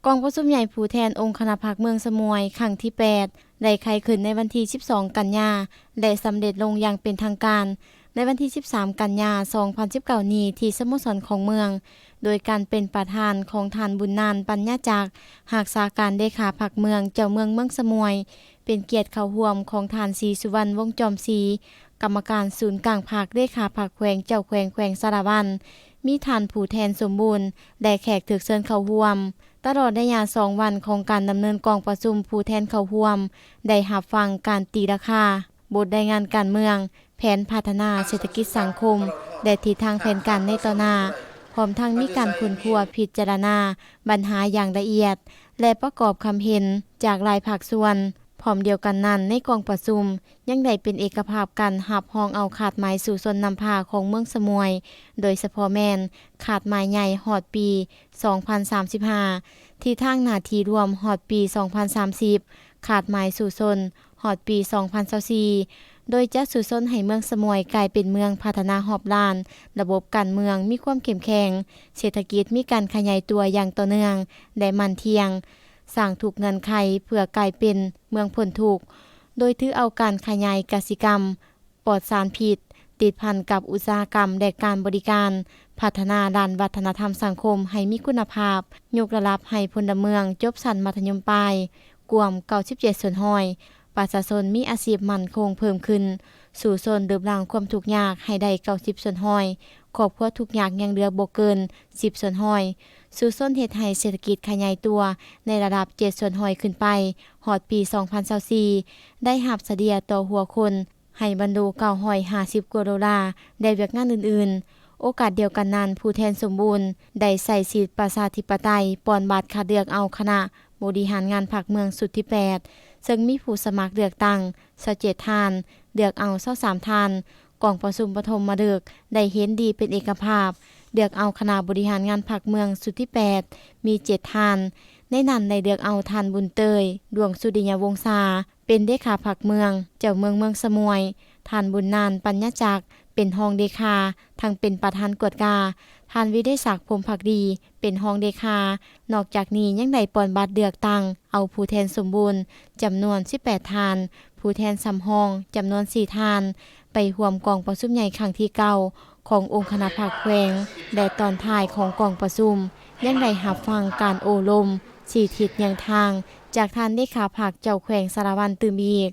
ກອງປະຊຸມໃຫຍ່ຜູ້ແທນອົງຄະນະພັກເມືອງສະໝວຍ ຄັ້ງທີແປດ ໄດ້ໄຂຂຶ້ນໃນວັນທີສິບສອງ ກັນຍາ ແລະ ສຳເລັດລົງຢ່າງເປັນທາງການ ໃນວັນທີສິບສາມ ກັນຍາ ສອງພັນສິບເກົ້ານີ້ ທີ່ສະໂມສອນຂອງເມືອງ ໂດຍການເປັນປະທານຂອງທ່ານ ບຸນນານ ປັນຍາຈັກ ຮັກສາການເລຂາພັກເມືອງ ເຈົ້າເມືອງເມືອງສະໝວຍ, ເປັນກຽດເຂົ້າຮ່ວມຂອງທ່ານ ສີສຸວັນ ວົງຈອມສີ ກຳມະການສູນກາງພັກ, ເລຂາພັກແຂວງ, ເຈົ້າແຂວງແຂວງສາລະວັນ, ມີທ່ານຜູ້ແທນສົມບູນ ແລະ ແຂກຖືກເຊີນເຂົ້າຮ່ວມ. ຕະຫຼອດໄລຍະສອງວັນຂອງການດຳເນີນກອງປະຊຸມ, ຜູ້ແທນເຂົ້າຮ່ວມໄດ້ຮັບຟັງການຕີລາຄາ ບົດລາຍງານການເມືອງ, ແຜນພັດທະນາເສດຖະກິດສັງຄົມ ແລະ ທິດທາງແຜນການໃນຕໍ່ໜ້າ, ພ້ອມທັງມີການຄົ້ນຄວ້າພິຈາລະນາບັນຫາຢ່າງລະອຽດ ແລະ ປະກອບຄຳເຫັນຈາກຫຼາຍພາກສ່ວນ. ພ້ອມດຽວກັນນັ້ນ, ໃນກອງປະຊຸມຍັງໄດ້ເປັນເອກະພາບກັນຮັບຮອງເອົາຄາດໝາຍສູ້ຊົນນຳພາຂອງເມືອງສະໝວຍ, ໂດຍສະເພາະແມ່ນຄາດໝາຍໃຫຍ່ຮອດປີສອງພັນສາມສິບຫ້າ ທິດທາງໜ້າທີ່ລວມຮອດປີສອງພັນສາມສິບ, ຄາດໝາຍສູ້ຊົນຮອດປີສອງພັນຊາວສີ່ ໂດຍຈະສູ້ຊົນໃຫ້ເມືອງສະໝວຍກາຍເປັນເມືອງພັດທະນາຮອບດ້ານ, ລະບົບການເມືອງມີຄວາມເຂັ້ມແຂງ, ເສດຖະກິດມີການຂະຫຍາຍຕົວຢ່າງຕໍ່ເນື່ອງ ແລະ ໝັ້ນທ່ຽງ, ສ້າງທຸກເງື່ອນໄຂເພື່ອກາຍເປັນເມືອງພົ້ນທຸກ, ໂດຍຖືເອົາການຂະຫຍາຍກະສິກຳ ປອດສານພິດ, ຕິດພັນກັບອຸດສາຫະກຳ ແລະ ການບໍລິການ, ພັດທະນາດ້ານວັດທະນະທຳສັງຄົມໃຫ້ມີຄຸນນະພາບ, ຍົກລະດັບໃຫ້ພົນລະເມືອງຈົບຊັ້ນມັດທະຍົມປາຍກວມເກົ້າສິບເຈັດສ່ວນຮ້ອຍ, ປະຊາຊົນມີອາຊີບໝັ້ນຄົງເພີ່ມຂຶ້ນ, ສູ້ຊົນລຶບລ້າງຄວາມທຸກຍາກໃຫ້ໄດ້ເກົ້າສິບສ່ວນຮ້ອຍ, ຄອບຄົວທຸກຍາກຍັງເຫຼືອບໍ່ເກີນສິບສ່ວນຮ້ອຍ, ສູ້ຊົນເຮັດໃຫ້ເສດຖະກິດຂະຫຍາຍຕົວໃນລະດັບເຈັດສ່ວນຮ້ອຍຂຶ້ນໄປ, ຮອດປີສອງພັນຊາວສີ່ ໄດ້ຮັບສະເລ່ຍຕໍ່ຫົວຄົນ ໃຫ້ບັນລຸເກົ້າຮ້ອຍຫ້າສິບກວ່າໂດລາ ແລະ ວຽກງານອື່ນໆ. ໂອກາດດຽວກັນນັ້ນ, ຜູ້ແທນສົມບູນໄດ້ໃຊ້ສິດປະຊາທິປະໄຕ ປ່ອນບັດຄັດເລືອກເອົາຄະນະບໍລິຫານງານພັກເມືອງຊຸດທີແປດ ເຊິ່ງມີຜູ້ສະໝັກເລືອກຕັ້ງຊາວເຈັດທ່ານ, ເລືອກເອົາຊາວສາມທ່ານ. ກອງປະຊຸມປະຖົມມະລຶກໄດ້ເຫັນດີເປັນເອກະພາບ ເລືອກເອົາຄະນະບໍລິຫານງານພັກເມືອງຊຸດທີແປດ ມີເຈັດທ່ານ. ໃນນັ້ນໄດ້ເລືອກເອົາທ່ານ ບຸນເຕີຍ ດວງສຸລິຍະວົງສາ ເປັນເລຂາພັກເມືອງ, ເຈົ້າເມືອງເມືອງສະໝວຍ, ທ່ານ ບຸນນານ ປັນຍາຈັກ ເປັນຮອງເລຂາ ທັງເປັນປະທານກວດກາ, ທ່ານ ວິໄລສັກ ພົມພັກດີ ເປັນຮອງເລຂາ. ນອກຈາກນີ້ຍັງໄດ້ປ່ອນບັດເລືອກຕັ້ງເອົາຜູ້ແທນສົມບູນຈຳນວນສິບແປດທ່ານ, ຜູ້ແທນສຳຮອງຈຳນວນສີ່ທ່ານ ໄປຮ່ວມກອງປະຊຸມໃຫຍ່ຄັ້ງທີເກົ້າຂອງອົງຄະນະພັກແຂວງ ແລະ ຕອນທ້າຍຂອງກອງປະຊຸມ ຍັງໄດ້ຮັບຟັງການໂອ້ລົມຊີ້ທິດແຍງທາງຈາກທ່ານເລຂາພັກເຈົ້າແຂວງສາລະວັນຕື່ມອີກ.